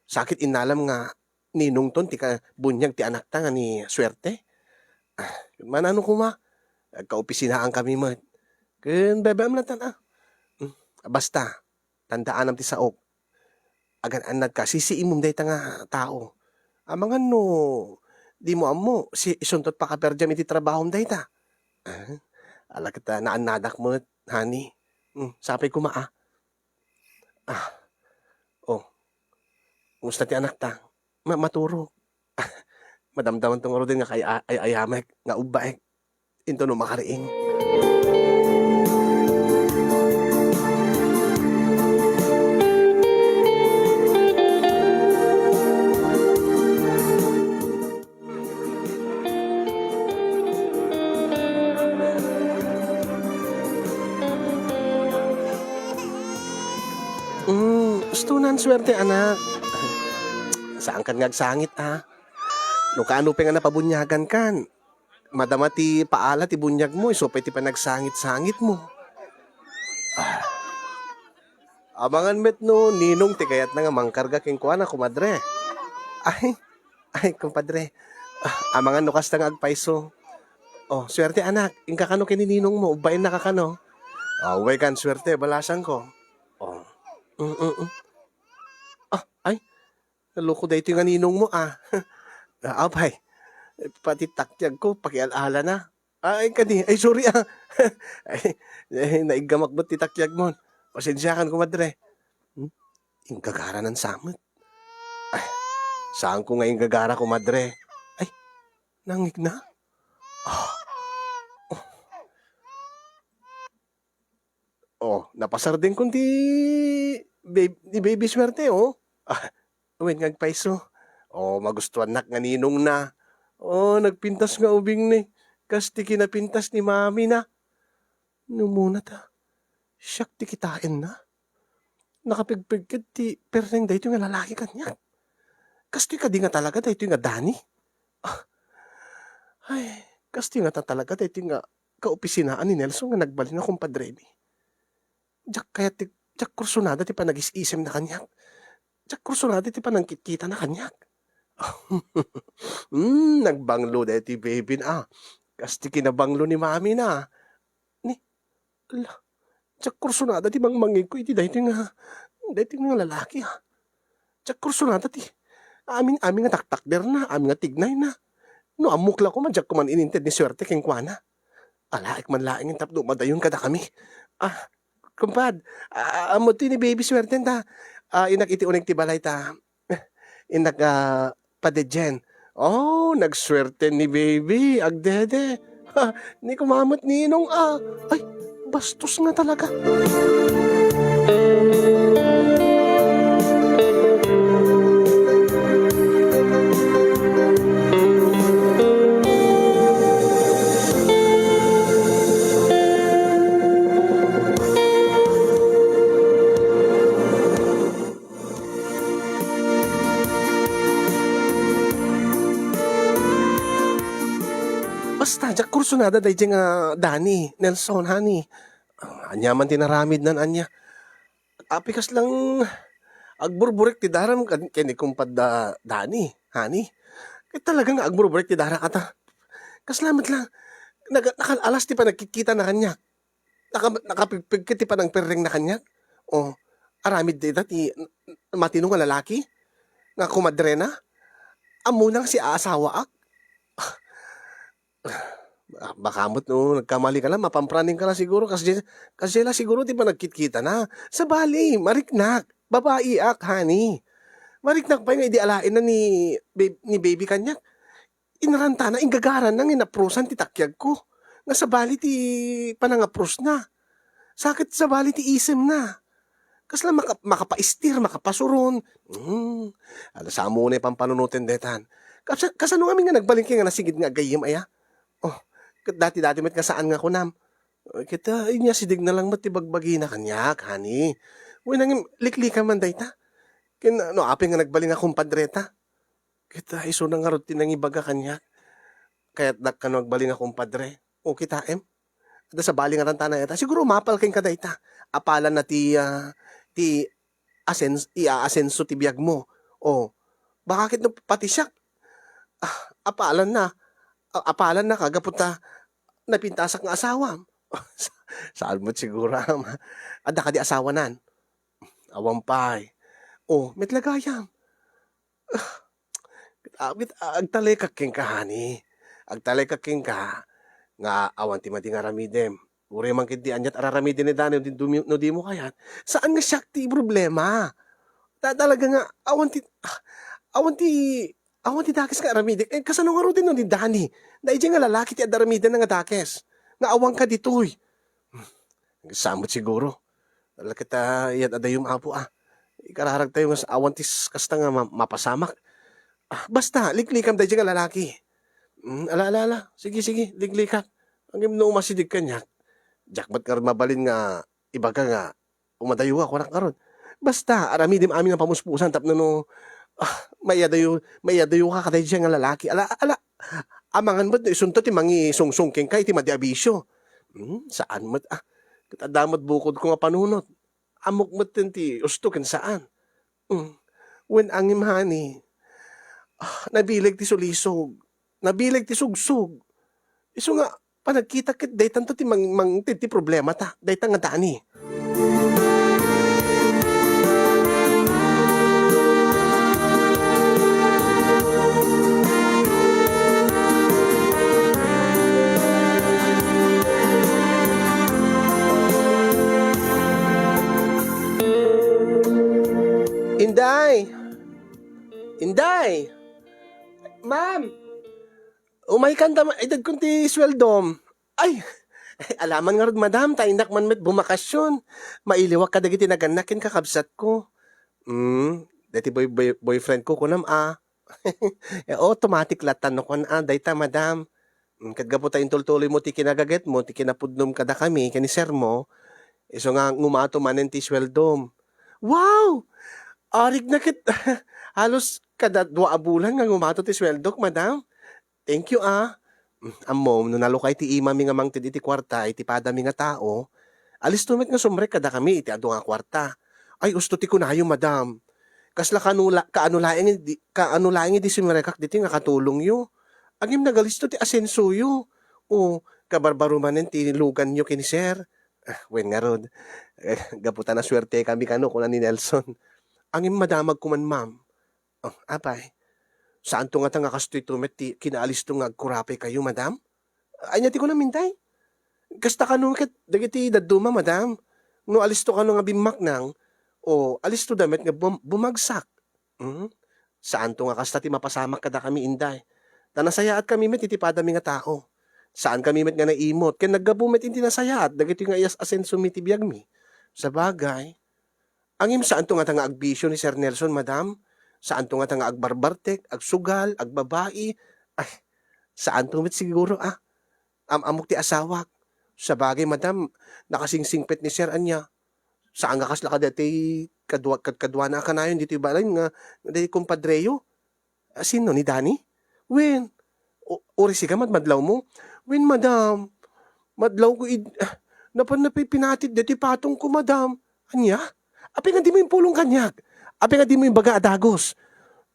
Sakit innalam nga ninongton ti ka-, buniag ti anakta nga ni Suerte. Ah, manano koma, agkaopisinaan kami met. Ken baybay-am latta a. Hmm, basta, tandaanam ti saok. Agan-annadka, sisiimom dayta nga tao. Amangan no dimo ammo, si-, isuntot pakaperdiam iti trabahom dayta. Ah, ala ket, ah, naannadak met, honey. Hmm, sapay koma a. Ah. Oh. Kumusta ti anakta? Ma-, maturog. Madamdamanto ngaruden nga kay-, ay-, ayamek, nga ubbaek. Intono makariing. Mm, istonan suerte, anak. Saankan nga agsangit, a. No kaano pay nga napabuniagankan, madama ti paala ti buniagmo, isu pay ti panagsangit-sangitmo. Ah. Amangan met no ninong ti kayatna nga mangkarga kenkuana, kumadre. Ay, ay, kumpadre. Ah, amangan no kasta nga agpayso. Oh, suerte, anak. Inka kano ken ni ninongmo, ubbaennaka kano. Ah, ubbay kan suerte, balasangko. Oh. Mm, mm, mm. Ah, ay, naloko daytoy nga ninongmo, a. Ah, apay, pati takyagko, pakial-alana. Ay, kadi, ay, sorry, a. Ay, ay, naiggamak met ti takyagmon. Pasensiakan, kumadre. Hmm? Inggagaranan sa met. Ay, saanko nga inggagara, kumadre. Ay, nangngegna? Ah. Oh. Oh, napasardenkon ti bab-, ni Baby Suerte, oh. Ah, wen nga agpayso. Oh, magustuannak nga ninongna. Oh, nagpintas nga ubingna. Kas ti kinapintas ni mamina. No umuna ta, siak ti kitaenna. Nakapigpigkit ti pirneng daytoy nga lalaki kaniak. Kastoy kadi nga talaga daytoy nga Dani? Ah, ay, kastoy ngata talaga daytoy nga kaopisinaan ni Nelson nga nagbalin nga kumpadremi. Diak kayat ti, diak kursunada ti panagis-isemna kaniak. Diak kursunada ti panangkitkitana kaniak. Hmm, nagbanglo daytoy baby na, ah. Kas ti kinabanglo ni mami na. Ni, ala, diak kursunada ti mangmangngegko iti daytoy nga, daytoy nga lalaki, ah. Diak kursunada ti amin, amin nga taktakderna, amin nga tignayna. No ammok la koma, diak koma ininted ni suerte kenkuana. Alaek man laeng tapno madayon kadakami. Ah, kumpad, ah, ammo ti ni Baby Suerte ta. Ah, innak iti uneg ti balay ta. Innak, ah, padedien. Oh, nagsuerte ni Baby, agdede. Ha, ni kumamet ninong, ah. Ay, bastos nga talaga. Basta, diak kursunada daydiay nga Dani, Nelson, honey. Ania man ti naramidnan ania? Apay kasla agburburek ti daram kad-, ken ni Kumpad Da-, Dani, honey. Ket talaga nga agburburek ti darak ata. Kasla met la, naga-, nakal-alas ti panagkitkitana kaniak. Naka-, nakapigpigket ti panangperrengna kaniak. O, aramid dayta ti n-, n-, matino nga lalaki nga kumadrena. Ammona nga siaasawaak. Ah, baka met no nagkamali ka la, mapampraning ka la siguro, kasdiay, kasdiay la siguro ti panagkitkitana. Sabali, mariknak. Babaiak, honey. Mariknak pay nga idi alaenna ni bab-, ni baby kaniak, inarantana, inggagaranna nga inaprosan ti takiagko. Nga sabali ti panangaprosna. Sa ket sabali ti isemna. Kasla maka-, makapaistir, makapasuron. Hmm. Ala, samo unay pampanunoten daytan. Kas-, kasano ngamin nga nagbalin nga nasigid nga agayyem aya? Oh, ket dati-dati met nga saan nga kunam. Ket, ah, inyasidigna lang met ti bagbagina kaniak, honey. Wen nangem, liklikam man dayta. Ken, no apay nga nagbalin nga kumpadreta. Ket, ah, isuna ngarud ti nangibaga kaniak. Kayatdak kano agbalin nga kumpadre. O, kitaem. Adda sabali nga arantana ita. Siguro mapal kenka dayta. Apalanna ti, ah, ti asens-, iaasenso ti biagmo. O, baka ket no pati siak, ah, apalanna. A-, apalannaka gapu ta napintasak nga asawam. Sa-, saan met siguro, ama. Adda kadi asawanan? Awan pay. O, met la gayam. Ah, agtalekak kenka, honey. Agtalekak kenka nga awan ti madi nga aramidem. Uray man ketdi aniat araramiden ni Dani no di-, no dimo kayat. Saan nga siak ti problema? Ta-, talaga nga awan ti, ah, awan ti, awan ti dakes nga aramidek. Eh, kasano ngaruden no ni Dani? Daydiay nga lalaki ti adda aramiden nga dakes. Nga awan ka ditoy. Sa met siguro. Ala ket, ah, iyat-adayom, Apo, ah. Ikararagtayo nga awan ti s-, kasta nga ma-, mapasamak. Ah, basta, liklikam daydiay nga lalaki. Mm, ala, ala, ala. Sige, sige, liklikak. Ngem no umasideg kaniak, diak met ngarud mabalin nga ibaga nga umadayo ka, kunak ngarud. Basta, aramidem amin nga pamuspusan tapno no, ah, maiyadayo, maiyadayo ka kadaydiay nga lalaki. Ala, ala, amangan met no isunto ti mangisungsong kenka iti madi a bisio. Hmm, saan met, ah. Ket adda met bukodko nga panunot. Ammok metten ti usto ken saan. Hmm. Wen angem, honey. Ah, nabileg ti sulisog. Nabileg ti sugsog. Isu nga, panagkitak ket daytanto ti mang-, mangted ti problemata. Dayta nga Dani. Inday! Inday! Ma'am! Umaykan ta ma-, idatkon ti sueldom. Ay! Alaman ngarud, madam, ta innak man met bumakasyon. Mailiwak kadagiti nagannak ken kakabsatko. Hmm, daytoy boy-, boy-, boyfriendko, kunam a. Eh, automatic latta no kuan a, dayta, madam. Hmm, ket gapu ta intultuloymo ti kinagagetmo, ti kinapudnom kadakami, ken ni sermo, isu nga ngumato manen ti sueldom. Wow! Arigna ket halos kada dua a bulan nga ngumato ti sueldok, madam. Thank you, ah. Mm, ammom, no nalukay ti imami nga mangted iti kuarta iti padami nga tao, alisto met nga sumrek kadakami iti adu nga kuarta. Ay, usto ti kunayo, madam. Kasla kaano la-, kaano laeng idi, kaano laeng idi sumrekak ditoy nga katulongyo? Ngem nagalisto ti asensoyo. O, kabarbaro manen ti luganyo ken ni sir. Ah, wen ngarud, eh, gapu ta nasuertekami kano, kuna ni Nelson. Ngem madamagko man, ma'am. Oh, apay, saanto ngata nga kastoyto met ti kinaalisto nga agkurapay kayo, madam? Ania ti kunam, Inday? Kasta kano ket dagiti dadduma, madam? No alisto kano nga bimmaknang, o alistoda met nga bum-, bumagsak. Hmm? Saanto nga kasta ti mapasamak kadakami, Inday? Ta nasayaatkami met iti padami nga tao. Saankami met nga naimot, ken naggapu met iti nasayaat dagitoy nga iyas-asensomi ti biagmi. Sabagay, Ngem saanto ngata nga agbisio ni Sir Nelson, madam? Saanto ngata nga agbarbartek, agsugal, agbabai? Ay, saanto met siguro, ah. Am-ammok ti asawak. Sabagay, madam, nakasingsingpet ni Sir ania. Saan nga kasla kadaytoy kadua-, kad-, kaduana a kanayon ditoy balay nga, nga daytoy kumpadreyo. Ah, sino, ni Danny? Wen, u-, uray sika madmadlawmo. Wen, madam, madlawko id-, ah, napan napipinatid deti patongko, madam. Ania? Apay nga dimo impulong kaniak? Apay nga dimo imbaga a dagus?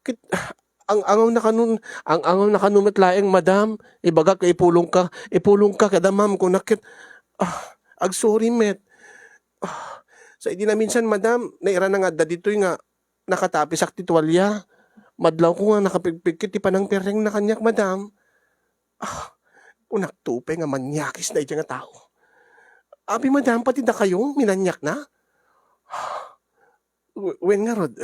Ket, ah, ang-angaw na kanon, ang-angaw na kano met laeng, madam. Ibagak nga ipulongka, ipulongka kada ma'am kunak ket, ah, agsorry met. Ah, sa idi naminsan, madam, nairana nga adda ditoy nga nakatapisak ti tualia. Madlawko nga nakapigpigkit ti panangpirrengna kaniak, madam. Ah, kunakto pay nga maniakis daydiay nga tao. Abi, madam, pati dakayo, minaniakna? We-, wen ngarud,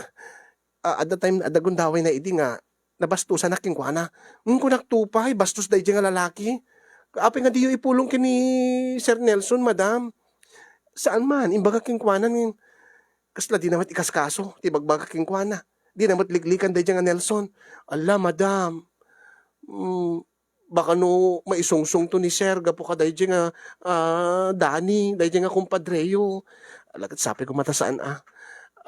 ah, adda time, adda gundawayna idi nga nabastosanak kenkuana. Ngem kunakto pay, bastos daydiay nga lalaki. Apay nga diyo ipulong ken ni Sir Nelson, madam? Saan man, imbagak kenkuana ngem kasla dina met ikaskaso ti ibagbagak kenkuana. Dina met liklikan daydiay nga Nelson. Ala, madam. Mm, baka no maisungsongto ni Sir gapu kadaydiay nga, ah, Danny, daydiay nga kumpadreyo. Ala, ket sapay koma ta saan a.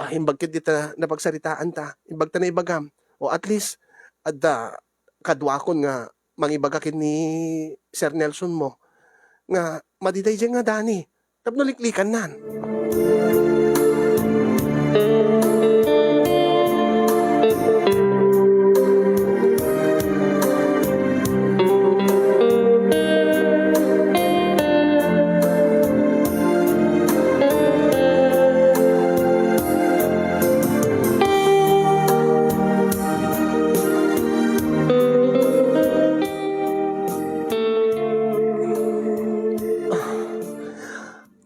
Ah, imbag ket dita napagsaritaanta, imbag ta naibagam. O at least, adda kaduakon nga mangibaga ken ni Sir Nelson mo nga madi daydiay nga Danny tapno liklikannan.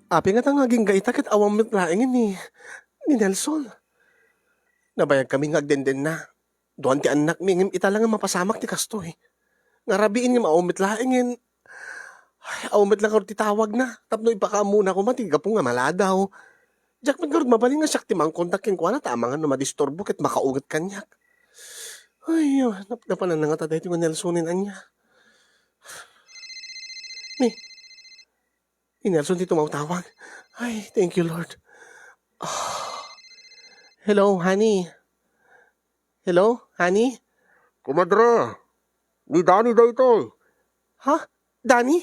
Apay ngata nga agingga ita ket awan met laengen ni, ni Nelson? Nabayagkami nga agdendenna. Duan ti annakmi, ngem ita la nga mapasamak ti kastoy. Nga rabiin ngem awan met laengen, ay, awan met la ngarud ti tawagna tapno ipakaammona koma ti gapu nga maladaw. Diak met ngarud mabalin nga siak ti mangkontak kenkuana ta amangan no madisturbo ket makaunget kaniak. Ay, napnapanan na ngata daytoy nga Nelsonen ania. Ni, ni Nelson ti tumawtawag. Ay, thank you, Lord. Ah. Hello, honey. Hello, honey? Kumadre, ni Danny daytoy. Ha? Danny?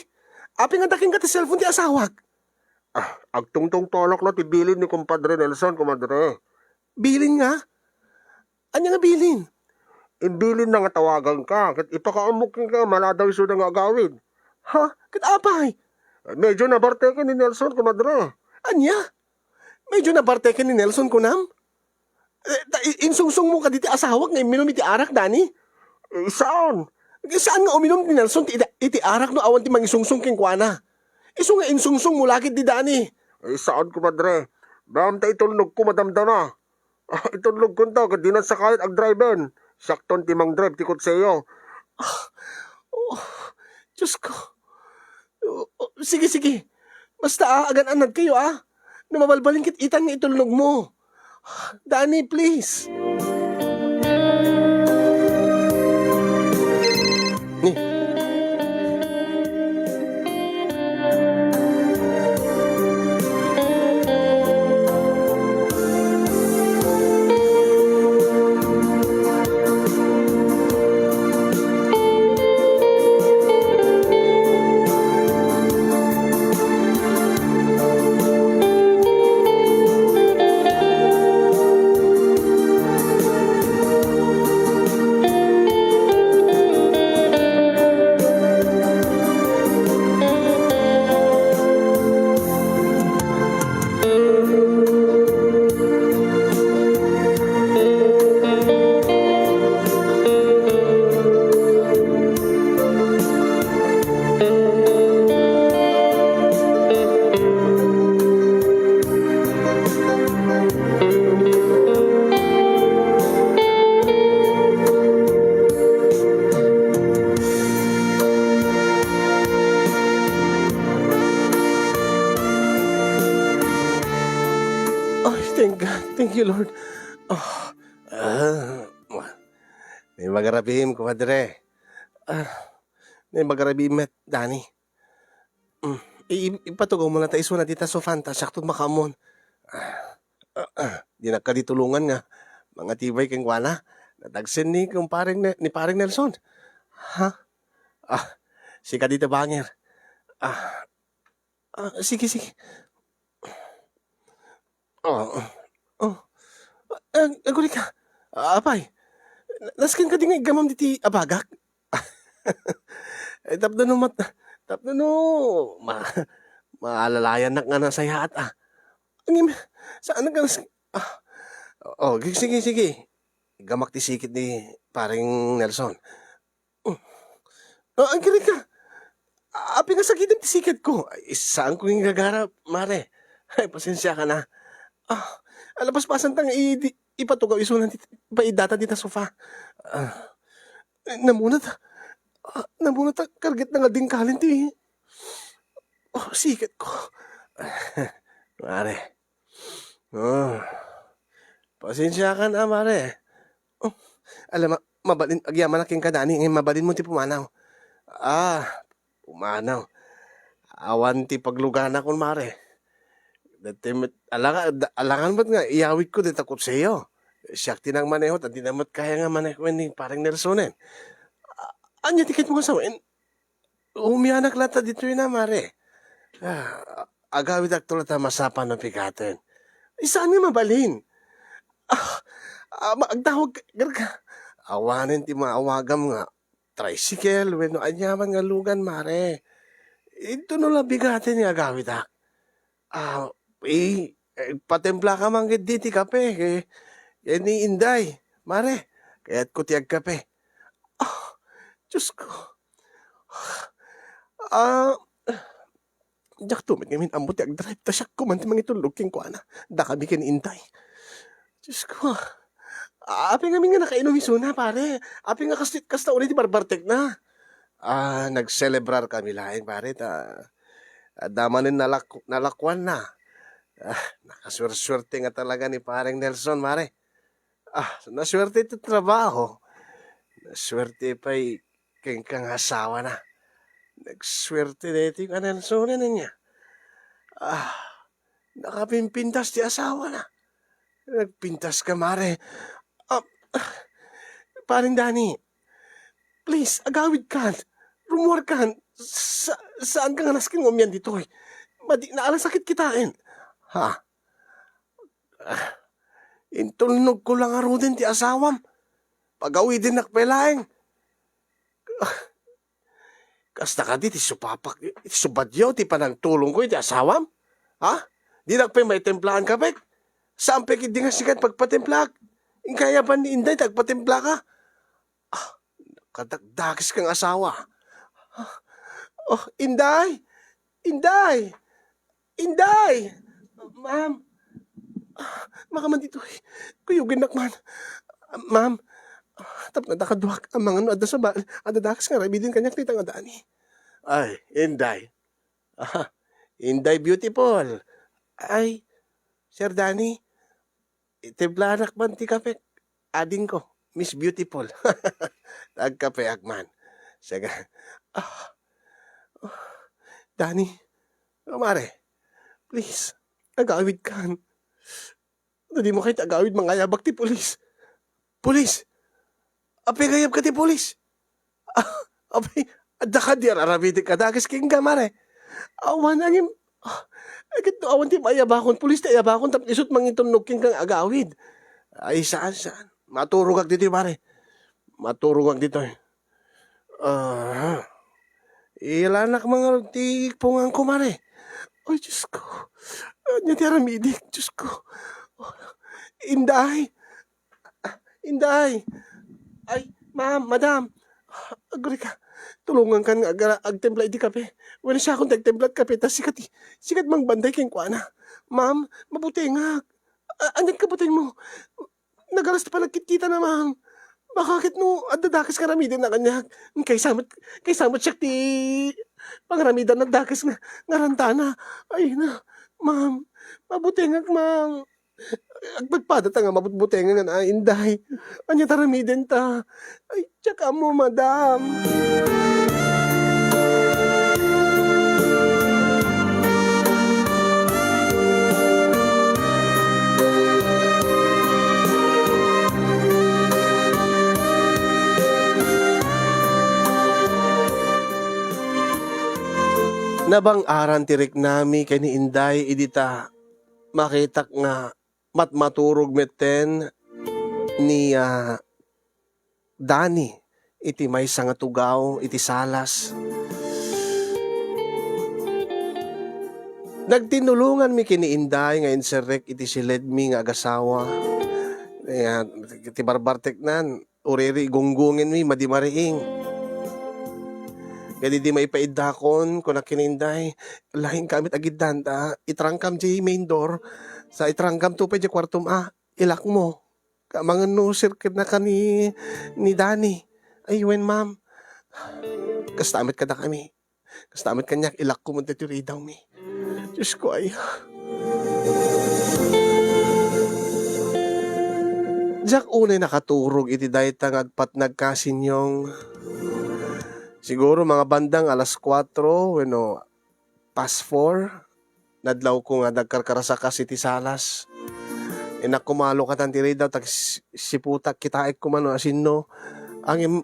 Apay nga dakin ka ti cellphone ti asawak? Ah, agtungtungtolak la ti bilin ni Kumpadre Nelson, kumadre. Bilin nga? Ania nga bilin? Imbilin na nga tawagan ka, ket ipakaammo kenka maladaw isuda nga agawid. Ha? Ket apay? Medyo nabarte ken ni Nelson, kumadre. Ania? Medyo nabarte ken ni Nelson, kunam? Eh, ta-, i-, insungsong mo kadi ti asawak nga imminum iti arak, Danny? Eh, saan? Eh, saan nga uminum ni Nelson ti iti, iti arak no awan ti mangisungsong kenkuana? Isu nga insungsong mo la ketdi, Danny. Eh, saan, kumadre. Bam ta itulnog ko madamdama. Ah, itulnog kunta, ket dinan sakayat agdriven. Siakton ti mangdrive ti kotseyo. Ah, oh, Diyos ko. Oh, oh, sige, sige. Basta, ah, agan-anad kayo, ah. No mabalbalin ket itan nga itulnog mo. Danny, please. Ni. Ay, thank God. Thank you, Lord. Ah, ah, naimbag a rabiim, kumadre. Ah, naimbag a rabiim met, Danny. Mm, i-, i-, ipatugaw mo lang ta isuna dita sofan ta siakto makaammon. Ah, ah, ah, dinak kadi tulongan nga mangatibay kenkuana. Natagsen ni kumpareng Ne-, ni Pareng Nelson. Ha? Ah, Sika dita bangir. Ah, ah, sige, sige. Oh, oh. Ah, agurika. Ah, apay, na-, nasken ka di nga iggamam diti abagak? Eh, tapno no mat-, tapno no ma-, maalalayanak nga nasayaat, ah. Ngem, saan ka nas-, ah. Oh, gi-, sige, sige. Iggamak ti sikit ni Pareng Nelson. Oh. Ah, agirika. Apay nga sagitem ti siketko? Ay, saanko nga gagara, mare. Ay, pasensiakan a. Ah, napaspasan ta nga idi-, ipatugaw isuna ti paidata dita sofa. Ah, namuna ta. Ah, namuna ta, kargit na nga dingkalen ti, oh, siketko. Mare. Ah, pasensiakan a, mare. Oh, alam, ma-, mabalin, agyamanak kenka, Dani, ngem mabalinmo ti pumanaw. Ah, pumanaw. Awan ti pagluganakon, mare. Dati met, alanga-, da-, alangan met nga iyawidko dita kotseyo. Siak ti nangmaneho, ta dina met kaya nga manehoen ni Pareng Nelsonen. A-, ania ti kayatmo nga sawen? Umianak latta ditoy na, mare. Ah, agawidakto latta masapa no pigaten. Saan nga mabalin? Ah, ah, ma-, agtawag ka, garga. Awanen ti maawagam nga tricycle wenno aniaman nga lugan, mare. Intono la bigaten nga agawidak. Ah, eh, eh, patemplaka man ketdi ti kape, eh, ken ni Inday, mare, kayatko ti agkape. Ah, Diosko. Ah, diakto met ngamin ammo ti agdrive, ta siakko man ti mangitulnog kenkuana. Dakami ken ni Inday. Diosko. Ah, apay ngamin nga nakainum isuna, pare? Apay nga kas-, kasta unay ti barbartekna? Ah, nagselebrar kami laeng, pare, ta adda manen nalak-, nalakuanna. Ah, nakasuersuerte nga talaga ni Pareng Nelson, mare. Ah, nasuerte iti trabaho. Nasuerte pay kenka nga asawana. Nagsuerte daytoy nga Nelsonen ania. Ah, nakapimpintas ti asawana. Nagpintas ka, mare. Ah, Pareng Dani, please, agawidkan. Rumuarkan. Sa-, saan ka nga nasken nga umian ditoy? Madi, naalasakit kitaen. Ha? Ah, intulnogko la ngaruden ti asawam. Pagawidennak pay laeng. Ah, kasta kadi ti supapak, ti subadyo ti panangtulongko iti asawam? Ha? Dinak pay maitemplaan ka, pek? Saan pay ketdi nga sika ti pagpatemplaak? Inkay aban ni Inday ti agpatemplaka? Ah, kadakdakes kang asawa. Ah, oh, Inday! Inday! Inday! Ma'am! Ah, makaman ditoy. Kuyogennak man. Ma'am, ah, tapno adda kaduak, amangan no adda sa ba-, adda dakes nga aramiden kaniak dita nga Dani. Ay, Inday. Ah, Inday Beautiful. Ay, Sir Danny, itemplanak man ti kape. Adingko, Miss Beautiful. Agkapeak man. Saga, ah, oh, Danny, oh, mare, please, agawidkan. No dimo kayat agawid, mangayabak ti pulis. Pulis! Apay nga ayabka ti pulis? Ah, apay, adda kadi ar-aramidek a dakes kenka, mare? Awan, ngem, ah, ket no awan ti maayabakon, pulis ti ayabakon, tapno isut' mangitunnog kenka nga agawid. Ay, saan, saan? Maturogak ditoy, mare. Maturogak ditoy. Ah, ilanak man ngarud ti punganko, mare. Ay, Diyos ko. Ania ti aramidek, Diyos ko. Inday! Inday! Ay, ma'am, madam! Agurika, tulongankan nga agara-, agtempla iti kape. Wenno siakon ti agtempla ti kape, ta sika ti, sika ti mangbanday kenkuana. Ma'am, mabutengak. A-, aniat kabutengmo? Nagalas ti panagkitkitana, ma'am. Baka ket no, adda dakes nga aramidenna kaniak. Kaysa met, kaysa met siak ti pangaramidanna dakes nga, nga rantana. Ay na, ma'am, mabutengak, ma'am. Agpadpadata nga mabutbutengan nga, Inday. Ania ti aramidenta? Ay, diak ammo, madam. Nabang-aran ti riknami ken ni Inday idi ta makitak nga matmaturog metten ni, ah, Dani iti maysa nga tugaw iti salas. Nagtinnulonganmi ken ni Inday nga inserrek iti siledmi nga agasawa. Nga, ti barbarteknan, uriri gunggungenmi madi mariing. Ket idi maipaiddakon, kunak ken ni Inday, "Laeng ka met agiddan, ta itrangkam diay main door, sa itrangkam to pay diay kuartom a, ilakmo. Amangan no sirked naka ni, ni Dani." "Ay, wen, ma'am. Kasta met kadakami. Kasta met kaniak, ilakko met daytoy ridawmi." Diyos ko, ay. Diak unay nakaturog iti dayta nga agpatnag kasinyong. Siguro mga bandang alas kuatro wenno past four, nadlawko nga nagkarkarasakas iti salas. Innak koma a lukatan ti ridaw, tag-, siputak, kitaek koma no asino. Ngem,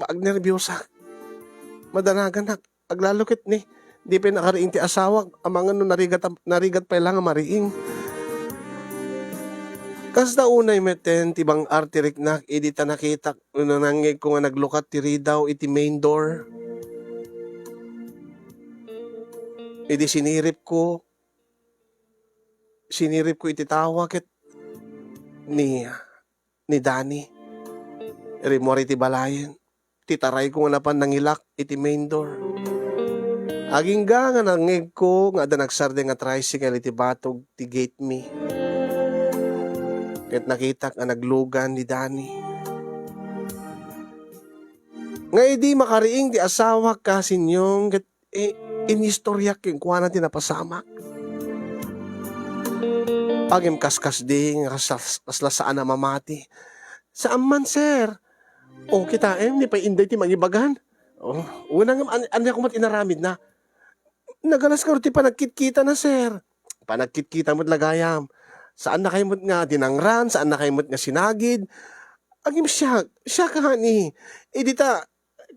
agnerbiosak. Madanaganak. Aglalo ket ni, di pay nakariing ti asawak, amangan no narigat, narigat pay la nga mariing. Kasta unay metten ti bang-ar ti riknak idi ta nakitak no nangngegko nga naglukat ti ridaw iti main door. Idi siniripko, siniripko iti tawa ket ni, ni Dani. Rimmuar iti balayen. Ti tarayko nga napan nangilak iti main door. Agingga nga nangngegko nga adda nagsardeng nga tricycle iti batog ti gate mi. Ket nakitak nga naglugan ni Dani. Nga idi makariing ti asawak kasinyong ket, eh, inistoryak kenkuana ti napasamak. Ngem kaskasdi nga kas-, kasla saan a mamati. "Saan man, sir?" "O, kitaem, ni pay Inday ti mangibagan." "O, wen ngem an-, ania koma ti inaramidna?" "Nagalas ngarud ti panagkitkitana, sir." "Panagkitkita met la gayam. Saannakayo met nga dinangran, saannakayo met nga sinagid." "Ngem siak, siak, honey. Idi ta,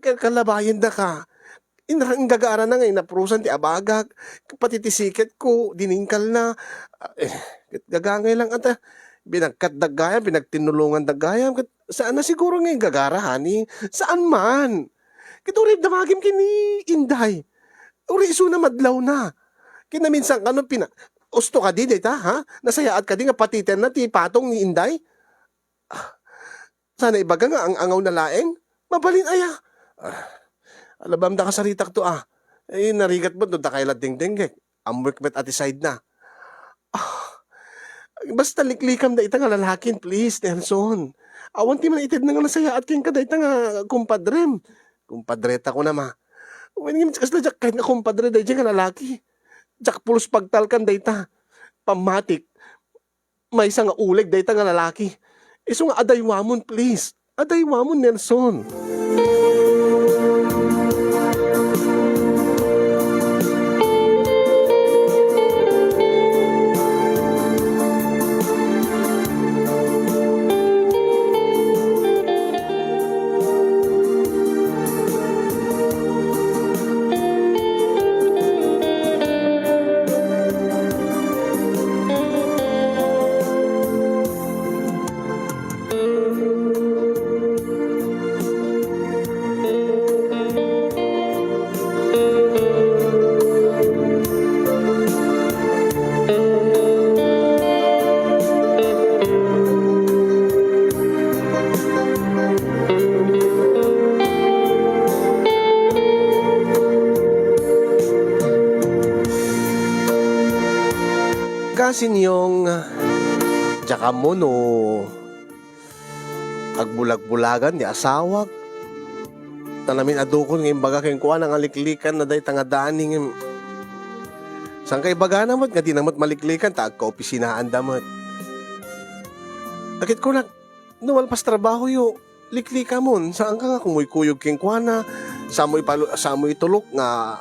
ka-, kalabayendaka. Inra-, inggagarana nga inaprusan ti abagak, pati ti siketko, diningkalna. Eh, ket gagangay lang ata. Binagkatda gayam, pinagtinnulongandak gayam, ket saanna siguro nga inggagara, honey. Saan man. Ket uray damagim ken ni Inday. Uray isuna madlawna. Ket naminsan kano pina-, usto kadi dayta, ha? Nasayaat kadi nga patitenna ti patong ni Inday?" "Ah, sana ibaga nga ang-angawna laeng? Mabalin aya?" "Ah, alabamda kasaritakto, ah. Eh, narigat met no dakay la dengdengngek. Ammoek met a ti side na." "Ah, basta liklikam dayta nga lalakin, please, Nelson. Awan ti man itedna nga nasayaat kenka dayta nga kumpadrem." "Kumpadreta kunam, ah. Wen ngem kasla diak ket nga kumpadre daydiay nga lalaki. Diak pulos pagtalkan dayta. Pammatik, maysa nga uleg dayta nga lalaki. Isu nga adaywamon, please. Adaywamon, Nelson." Kasinyong, diak ammo no agbulag-bulagan ti asawak. Ta namin-adukon nga imbaga kenkuana nga liklikanna dayta nga Dani ngem saan ka ibagana met nga dina met maliklikan ta agkaopisinaanda met. Ket kunak, "No malpas trabahoyo, liklikamon, saanka nga kumuykuyog kenkuana, saanmo ipalu-, saanmo itulok nga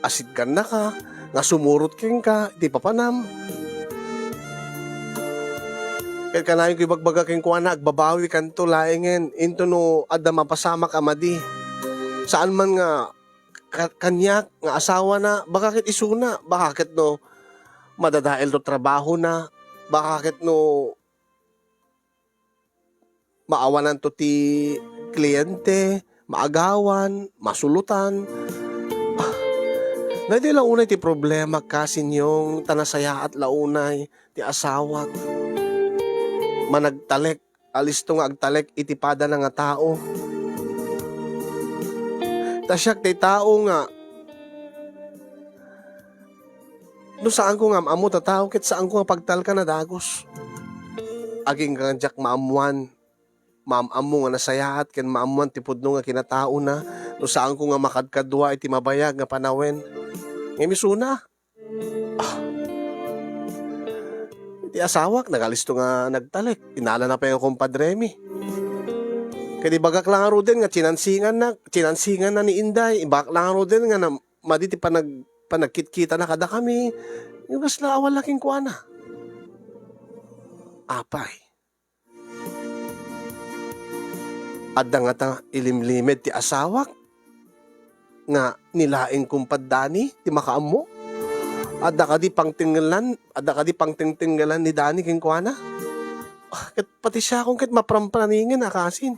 asitkannaka, nga sumurot kenka iti papanam." Ket kanayonko ibagbaga kenkuana, agbabawikanto laengen, intono adda mapasamak a madi. Saan man nga ka-, kaniak nga asawana, baka ket isuna, baka ket no madadael to trabahona, baka ket no maawanan to ti kliente, maagawan, masulotan. Ah, daytoy la unay ti problema, kasinyo, ta nasayaat la unay ti asawak. Managtalek, alisto nga agtalek iti padana nga tao. Ta siak ti tao nga, no saanko nga am-ammo ta tao, ket saanko nga pagtalkan a dagus. Agingga nga diak maammuan, maam-ammo nga nasayaat ken maammuan ti pudno nga kinataona, no saanko nga makadkadua iti mabayag nga panawen. Ngem isuna, ah, iti asawak, nagalisto nga nagtalek. Inalana pay nga kumpadremi. Ket ibagak la ngaruden nga sinansinganna, sinansinganna ni Inday. Ibagak la ngaruden nga na-, madi ti panag-, panagkitkitana kadakami. Ngem kasla awan la kenkuana. Apay. Adda ngata ilimlimed ti asawak nga ni laeng kumpad Dani ti makaammo? Adda kadi pangtengngelan, adda kadi pangtengtenggelan ni Dani kenkuana? Ah, ket pati siakon ket maprampraningen a kasin.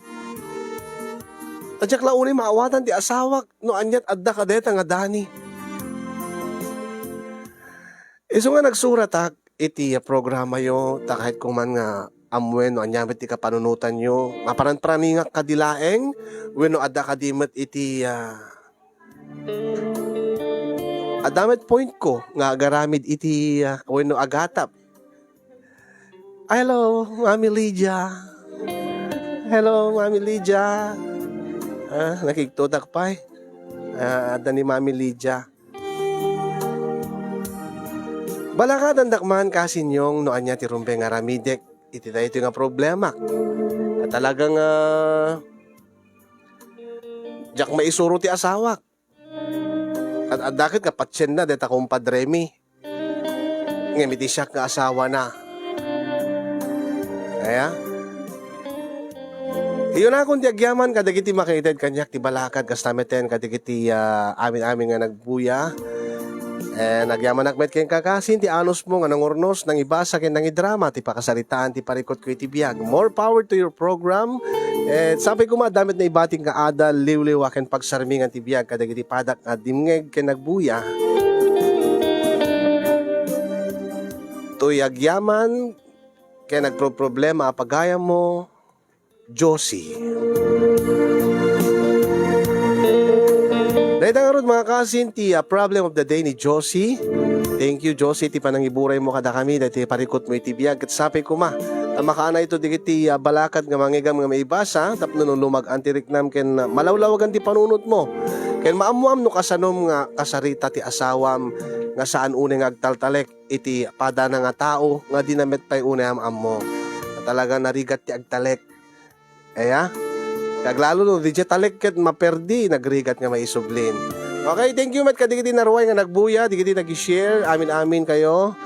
Ta diak la unay maawatan ti asawak no ania't adda kadeta nga Dani. Isu nga nagsuratak iti programayo, ta kahit koman nga ammoen no ania met ti kapanunotanyo, maparanparaningak kadi laeng wenno adda kadi met iti, ah, adda met pointko nga agaramid iti, ah, wenno agatap. Hello, Mami Lydia. Hello, Mami Lydia. Ah, nakigtotak pay. Ah, adda ni Mami Lydia. Balakadandak man, kasinyong, no ania ti rumbeng nga aramidek iti daytoy nga problema. Talaga nga diak maisuro ti asawak. Ket adda ket nga patienna dayta kumpadremi. Ngem iti siak nga asawana. Aya? Iyunakon ti agyaman kadagiti makaited kaniak ti balakad, kasta metten kadagiti, ah, amin-amin nga nagbuya. And agyamanak met ken kakasin ti anusmo nga nangurnos, nangibasa ken nangidrama ti pakasaritaan ti parikutko iti biag. More power to your program. And sapay koma, adda met naibatik nga adal, liwliwa ken pagsarmingan ti biag kadagiti padak nga dimngeg ken nagbuya. Toy agyaman ken nagproproblema a pagayammo, Josie. Dayta ngarud, mga kasin, ti, ah, problem of the day ni Josie. Thank you, Josie, ti panangiburaymo kadakami, daytoy parikutmo iti biag. Ket sapay koma, ta makaanayto dagiti, ah, balakad nga mangegam nga maibasa, tapno no lumag-an ti riknam ken, ah, malawlawagan ti panunotmo. Ken maammoam no kasanom nga kasarita ti asawam nga saan unay nga agtaltalek iti padana nga tao nga dina met pay unay am-ammo. Talaga narigat ti agtalek. Aya? Aglalo no diay talek ket maperdi, nagrigat nga maisublin. Okay, thank you met kadagiti naruay nga nagbuya, dagiti nag-share, amin-amin kayo.